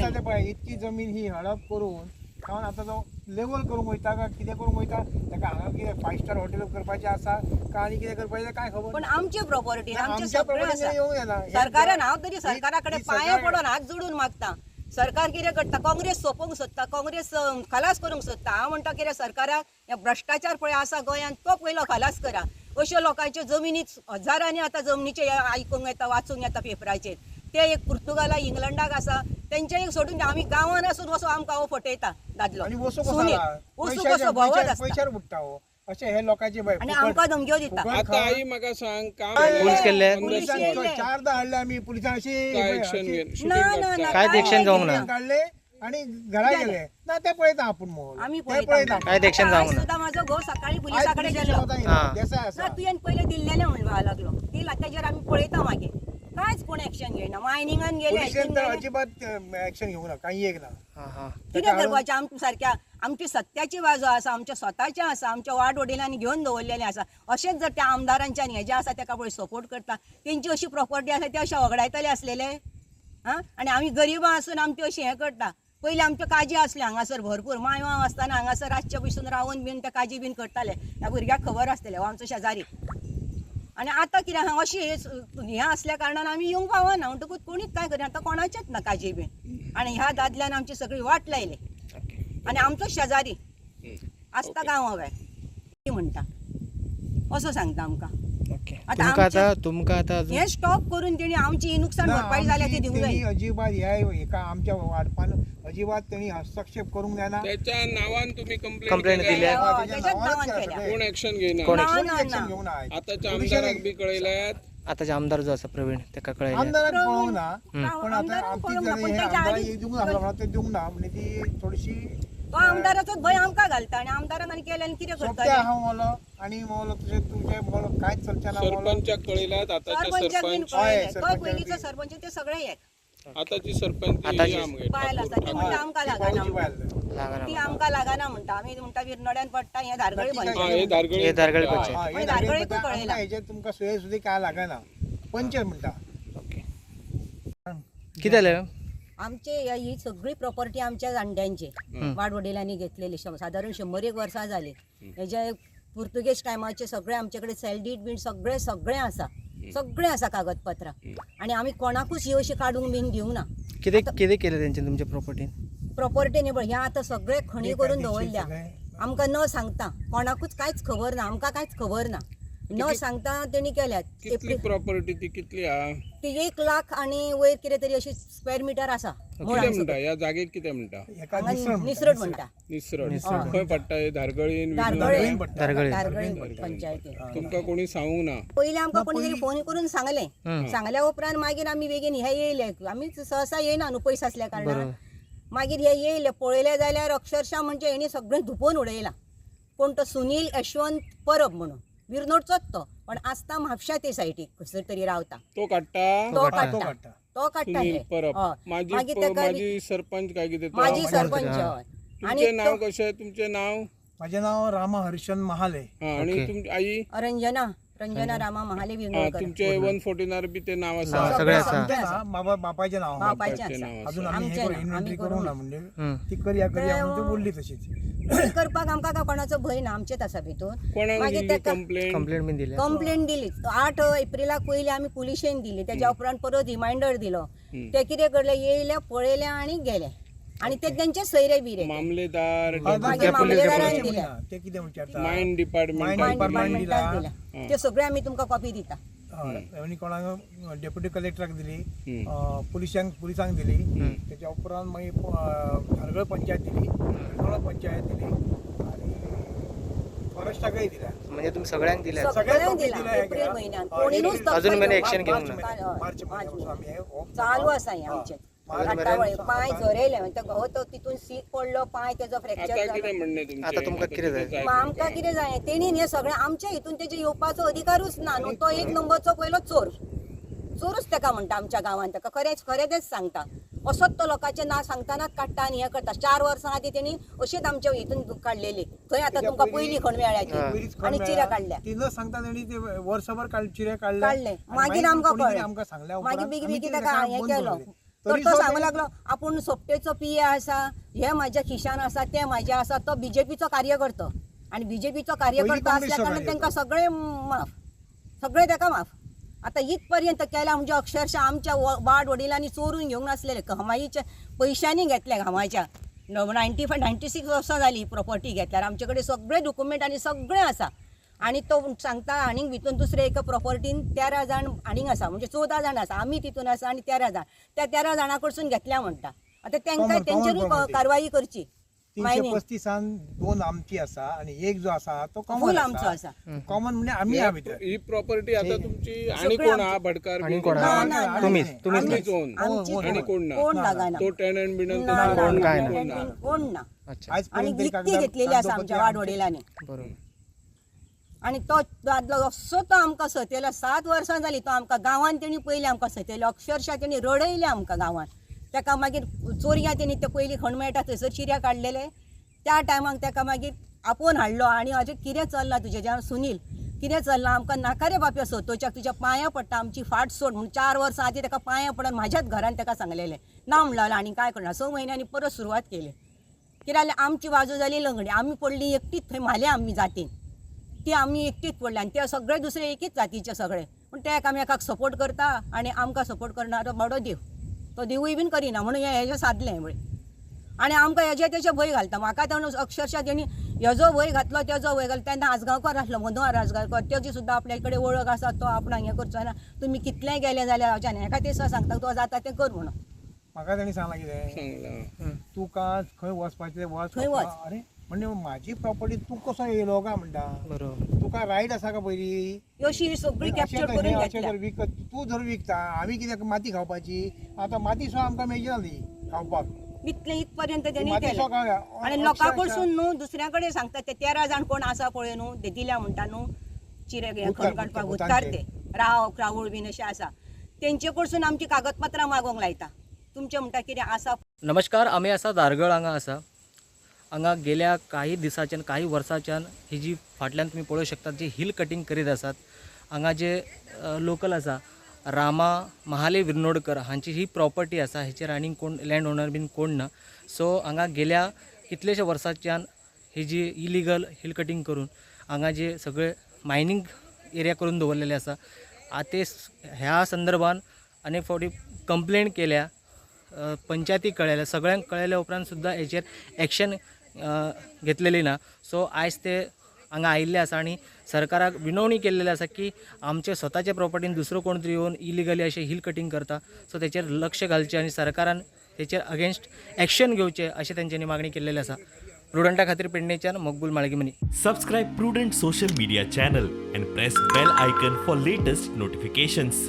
आतां तेणी. ते पळय इतकी जमीन ही हडप करून कारण आतां तो लेवल करूंक वयता काय कितें करूंक वयता ताका हांगा कितें फायव स्टार हॉटेल करपाचें आसा काय आनी कितें करपाचें काय खबर पण आमची प्रॉपर्टी ना. आमचे आमच्या सगळें प्रॉपर्टीन आसा. येवंक जायना. हे सरकारान हांव तरी ही- सरकारा कडेन ही पांये सरकार- पडून हात जोडून मागता. सरकार कितें करता, काँग्रेस सोंपोवंक सोदता, काँग्रेस खलास करूंक सोदता. हांव म्हणटा कितें सरकाराक हे भ्रश्टाचार पळय आसा गोंयांत तो पयलो खलास करा. अश्यो लोकांच्यो जमिनी हजारांनी आतां जमनीचे हे आयकूंक येता, वाचूंक येता पेपराचेर. ते एक पुर्तुगाला इंग्लंडाक आसा तेंचे एक सोडून आमी गांवान आसून वचो आमकां हो फटयता दादलो. आनी वसो कसो सुनील आसा? वसू पयशाच्या- कसो भोंवत पयशार आसता पयशार बुडटा हो. अशें हे लोकांचे बाय आनी फुकट- आमकां धमक्यो दिता. फुकट आता खा. आई म्हाका सांग काम पोलीस केल्ले? पोलीस पुलिसांनी केल्ले. चारदां हाडले आमी पुलिसांक अशी काय ऍक्शन अशी घेन ना, शुटींग ना, ना, काय ऍक्शन जावंक ना. काडले आणि घरा गेले ना ते पळयता आपूण मोल आमी ते पळयता. काय ऍक्शन आयज जावंक ना. सुद्दां म्हाजो घोव सकाळी आयज पुलिसा कडेन पुलिसांक गेल्लो. वता हा. देसाय ना आसा. तुवें पयलें दिल्लेलें म्हणपाक लागलो, दिला तेजेर आमी पळयता मागीर कांयच कोण एक्शन घेयना. मायनिंगान गेले, पुलिशेन हितून तर गेले. अजिबात ऍक्शन घेवंक ना, काही एक ना. हा हा. कितें करपाचें आमच्या सारक्या, आमची सत्याची बाजू आसा, आमच्या स्वताचें आसा, आमच्या वाड वडिलांनी घेवन दवरलेलें आसा. अशेंच जर त्या आमदारांच्यान हेजें आसा तेका पळय सपोर्ट करता, तेंची अशी प्रॉपर्टी आसा ते अशें वगडायतले आसलेले. आं, आनी आमी गरिबां आसून आमची अशी हें करता. पयलीं आमच्यो काजी आसल्यो हांगासर भरपूर, मांय मांव आसतना हांगासर रातचे बसून रावून बीन ते काजी बीन करताले. ह्या भुरग्याक खबर आसतलें, हो आमचो शेजारी. आनी आतां कितें आहा अशी हें आसल्या कारणान आमी येवंक पावना, म्हणटकूच कोणीच कांय करिना आतां, कोणाचेच ना काजी बीन. आनी ह्या दादल्यान आमची सगळी वाट लायली. आनी आमचो शेजारी आसता गांवा भायर म्हणटा असो सांगता आमकां. ओके. आता तुमकां आमचे- आता तुमकां आता अजून हें स्टॉप करून तेणी आमची ही नुकसान ना, भरपाई जाल्या ती आमची दिवंक तेणी जाय. अजिबात ह्या हेका आमच्या वाडपान अजिबात तेणी हस्तक्षेप करूंक जायना. त्याच्या नावान तुम्ही कंप्लेंट Complaint दिल्या. हय, तेच्या तेच्याच नावानच नावान केला केल्या. सगळें. कोण ऍक्शन घेयना? कोण ना, कोणीच ना, action ना. घेवंक ना आयज. आताच्या पुलिशेन आमदाराक बी कळयल्यात? आताचे आमदार जो आसा प्रवीण तेका कळयलें? आमदाराक पळोवंक ना, पण आता आमदाराक आमची पळोवंक ना, जर पण हे तेच्या आमदाराक आदीं- दिवंक ना म्हणून ते दिवंक ना म्हणजे ती थोडीशी तो आमदाराचोच भंय आमकां घालता आनी आमदारान आनी केलें आनी कितें सोंपते करतलें? आहा मोलो आनी मोलो तुजें तुजें मोलो कांयच चलचें ना मोलो. सरपंचाक कळयल्यात आताच्या सरपंचाक बीन सरपंच? हय, कळयलें. तो सरपंचाक पयलींचो बी. सरपंच ते सगळे एक आताची सरपंच ती आताची- आमगे बायल आसा ती म्हणटा आमकां लागना भाऊची म्हणटा. बायल. लागना. ती आमकां लागना म्हणटा. आमी म्हणटा विरनोड्यान पडटा हें धारगळी नक्की पंचायत. हा, हे धारगळी. हे धारगळी पंचायत. हा, हे मागीर धारगळी धारगळीकूय पडटा, कळयलां. आमकां हेजें तुमकां सोय सुद्दां काय लागना पंच म्हणटा. ओके. कितें जालें? आमचे ही सगळी प्रॉपर्टी आमच्या जाणट्यांची, वाडवडिलांनी घेतलेली, सादारण 100 वर्सां जाली. हेजे पुर्तुगेज टायमाचे सगळे आमचे कडेन सेल डीड बीन सगळे सगळे आसा, सगळे आसा कागदपत्रां. आनी आमी कोणाकूच ही अशी काडूंक बीन दिवंक ना. कितें कितें केलें तेंच्यानी तुमच्या प्रॉपर्टीन? प्रॉपर्टी न्ही, पण ह्या आतां सगळे खणी करून दवरल्या सगळें. आमकां न सांगता, कोणाकूच कांयच खबर ना, आमकां कांयच खबर ना, न सांगता तेणी केल्यात. कितली एप्रिल प्रॉपर्टी ती कितली हा? ती 1 लाख आनी वयर कितें तरी अशी स्क्वेअर मिटर आसा. कितें म्हणटा ह्या जागेक कितें म्हणटा? हेका हांगा निसरण म्हणटा, निसरट म्हणटा. निसरट खंय पडटा हे? धारगळीन? धारगळे. पडटा. धारगळे. धारगळे पंचायतीन. तुमकां कोणी सांगूंक ना? पयलीं आमकां कोणी तरी फोन करून सांगलें, सांगल्या उपरांत मागीर आमी बेगीन हे येयले. आमी सहसा येयना न्हू पयस आसल्या कारणान. बरोबर. मागीर हे येयले पळयले जाल्यार अक्षरशा म्हणजे हेणी सगळें धुपोवन उडयलां. कोण तो सुनील यशवंत परब म्हणून विरनोडचोच तो, पण आसता म्हापशा ते सायडीक खंयसर तरी रावता. तो काडटा? तो तो काडटा, काडटा. तो काडटा सुनील हे. परब. हय. माजी मागीर ताका माजी सरपंच काय कितें तो? माजी सरपंच. हा. हय. आनी तुमचें नाव तो कशें? तुमचें नाव? माझे नाव रामा हर्शन महाले. हा, आणि ओके. तुमची आई? रंजना, रंजना रामा महाले हा, विरनोडकर. तुमचे 114 बी ते नाव आसा? नाव सगळें आसा. आमचें ना, बाबा बापायचें नाव आहा. बापायचें बापायचें आसा. नाव अजून आसा. आमी हे आमचें करून ना, इन्व्हेंटरी आमी करूंक ना करूंक म्हणजे हम्म. ती करया करया म्हणून ती उरली तशीच. ती करपाक आमकां काय कोणाचो भंय ना, आमचेच आसा भितून. कोणाक मागीर दिल्ली ताका कंप्लेंट? कंप्लेंट बीन दिल्या? कंप्लेन दिली 8 एप्रिलाक पयली आमी पुलिशेन दिली, त्याच्या उपरांत परत रिमायंडर दिलो. ते कितें करले, येयले पळयले आनी गेले आनी ते तेंचे सैरे बिरे मामलेदार, हा, मागीर ते मामलेदारान पुलिस दिल्या. ना, ते कितें विचारता? मायन डिपार्टमेंट. मायन मायन डिपार्टमेंट डिपार्टमेंटाक दिला. दिल्या, ते सगळे आमी तुमकां कॉपी दिता. हय, आनी कोणाक डेप्युटी कलेक्टराक दिली, पुलिसांक पुलिसांक दिली. त्याच्या उपरांत मागीर धारगळ पंचायत दिली, धारगळ पंचायत दिली आनी फॉरेस्टाकय दिल्या. म्हणजे तुम्ही सगळ्यांक दिल्या? सगळ्यांक कॉपी दिला दिल्या हे एप्रिल केला. म्हयन्यान. हय, कोणीनूच एप्रिल- दखल अजून मेरेन घेवंक action घेवंक ना. हय, मार्च मार्च म्हयन्यापासून आमी हे हो- चालू आसा हें आमचें. मार्च काटावळे म्हयन्यापासून पांय आतां- झरयले, म्हणजे घो तो तितून सीक पडलो, पांय तेजो फ्रॅक्चर आता जालो. कितें म्हणणें तुमचें? आता तुमकां कितें जाय? मग आमकां कितें जाय, तेणी हें सगळें आमच्या हितून तेजे येवपाचो अधिकारूच ना न्हू. तो एक नंबरचो पयलो चोर, चोरूच तेका म्हणटा आमच्या गांवांत. तेका खरेंच खरें तेंच सांगता, असोच तो लोकांचें नांव सांगतानाच काडटा आनी हें करता. 4 वर्सां आदीं तेणी अशीच आमच्या हितून काडलेली, थंय आतां तेच्या तुमकां पयलीं पयली खण मेळ्ळ्या ती पयलींच खण आनी मेळ्ळा. चिरे काडल्या. ती न सांगता तेणी ते वर्सभर चिरे काडले काडले. मागीर आमकां कोणी तरी कळ्ळें. आमकां सांगल्या मागीर उपरांत बेगी आमी बेगी ते ताका काम हें बंद केलो. दवरलें. तर तरी तो सुद्दां सांगू लागलो आपूण सोपटेचो पी ए आसा, हे म्हाज्या खिशान आसा, ते म्हाजे आसा. तो बीजेपीचो कार्यकर्तो आनी बीजेपीचो कार्यकर्तो पयलीं आसल्या काँग्रेसचो कारणान तांकां सगळें माफ, सगळें ताका माफ. आतां इतपर्यंत केला म्हणजे अक्षरशः आमच्या वाड वडिलांनी चोरून घेवंक नासलेले, घमाईच्या पयशांनी घेतले. घामाच्या 95 96 वर्सां जाली प्रॉपर्टी घेतल्यार. आमचे कडेन सगळे डॉक्युमेंट आनी सगळें आसा. आनी तो सांगता आनीक भितून दुसरे एका प्रॉपर्टीन 13 जाण आनीक आसा, म्हणजे 14 जाण आसा, आमी तितून आसा आनी 13 जाण, त्या 13 जाणां कडसून घेतल्या म्हणटा. आतां तेंकां Common- तेंचेरूय common property. कारवाई करची. तीनशे मायनींग पस्तीसान दोन आमची आसा आणि एक जो आसा तो कॉमन फूल आमचो आसा. कॉमन म्हणजे आमी ह्या भितर. ही प्रॉपर्टी आता तुमची आणि सगळी कोण हा आमची. भटकार आणि बी? कोण ना, हा? ना, ना. तुम्हीच तुम्हीच आमचीच own. आमची आणि कोण ना? कोण लागाना. तो टेनंट बिनंट ना, ना, कोण काय ना, ना. कोण कोण ना. अच्छा. आणि आजपर्यंत तरी विकती घेतलेली आसा आमच्या कागदपत्री वाडवडिलांनी. बरोबर. आनी तो दादलो असो तो आमकां सतेलो, 7 वर्सां जालीं तो आमकां गांवान तेणी पयलीं आमकां सतेलो, अक्षरशः तेणी रडयलें आमकां गांवान. तेका मागीर चोरयां तेणी ते पयलीं खण मेळटा थंयसर चिऱ्या काडलेले त्या टायमाक तेका मागीर आपोवन हाडलो. आनी अजें कितें चल्लां तुजें जें सुनील कितें चल्लां आमकां नाका रे बापया सतोच्याक, तुज्या पांयां पडटा, आमची फाट सोड म्हूण 4 वर्सां आदीं तेका पांयां पडून म्हाज्याच घरान तेका सांगलेलें ना म्हणलें. आनी कांय करना, 6 म्हयन्यांनी परत सुरवात केली. कितें जालें, आमची बाजू जाली लंगडी, आमी पडली एकटीच थंय म्हाले आमी जातीन, ती आमी एकटीच पडली आनी ते सगळे दुसरे एकीच जातीचे सगळे, पूण ते एकामेकाक सपोर्ट करता आनी आमकां सपोर्ट करना तो बरो देव, तो देवूय बीन करिना म्हणून हें हेजें सादलें पळय. आनी आमकां हेजे तेजे भंय घालता. म्हाका ताणें अक्षरशः तेणी हेजो भंय घातलो तेजो भंय घातलो. तेन्ना आजगांवकार आसलो मनोहर आजगांवकार, तेजी सुद्दां आपल्या कडेन वळख आसा, तो आपणाक हें करचो ना, तुमी कितलेंय गेले जाल्यार हांवच्यान हेका ते सांगता तो जाता तें कर म्हणून. म्हाका तांणी सांगलां कितें, सांगला. तुका खंय वचपाचें तें वच. खंय वच. अरे म्हणजे माझी प्रॉपर्टी तूं कसो येयलो काय म्हणटा, बरोबर. तुका रायट आसा का पयली? अशी ही सगळी अशें कॅप्चर कशें करून अशें घेतल्या. जर विकत तूं जर विकता आमी कित्याक माती खावपाची? आतां माती सुद्दां आमकां मेळची ना ती खावपाक. इतलें इतपर्यंत तेणी माती केलें. सुद्दां खावया. आनी लोकां कडसून न्हू दुसऱ्या कडेन सांगता ते 13 जाण कोण आसा पळय न्हू ते दिल्या म्हणटा न्हू चिरे हे भूतकार, खण काडपाक भूतकार, भूतकार ते राव रावूळ बीन अशें आसा तेंचे कडसून आमची कागदपत्रां मागोवंक लायता. तुमचें म्हणटा कितें आसा. नमस्कार, आमी आसा धारगळ हांगा आसा. हांगा गेल्या काही दिसाच्यान काही वर्साच्यान ही जी फाटल्यान तुमी पळोवंक शकतात जी हिल कटींग करीत आसात. हांगा जे लोकल आसा रामा महाले विर्नोडकर हांची ही प्रॉपर्टी आसा. हेचेर आनीक कोण लँड ओनर बीन कोण ना. सो हांगा गेल्या कितलेशे वर्साच्यान ही जी इलिगल हिल कटींग करून हांगा जे सगळे मायनींग एरिया करून दवरलेले आसा. आतां ह्या संदर्भान अनेक फावटी कंप्लेन केल्या, पंचायतीक कळयल्या, सगळ्यांक कळयल्या उपरांत सुद्दां हेचेर एक्शन घेतलेली ना. सो आयज ते हांगा आयिल्ले आसा आनी सरकाराक विनवणी केल्लेली आसा की आमचे स्वताचे प्रॉपर्टीन दुसरो कोण तरी येवन इलिगली अशें हिल कटींग करता, सो तेचेर लक्ष घालचें आनी सरकारान तेचेर अगेन्स्ट एक्शन घेवचें अशें तेंच्यांनी मागणी केल्लेली आसा. प्रुडंटा खातीर पेडणेच्यान Maqbool Malgimani. Subscribe Prudent social media channel and press bell icon for latest notifications.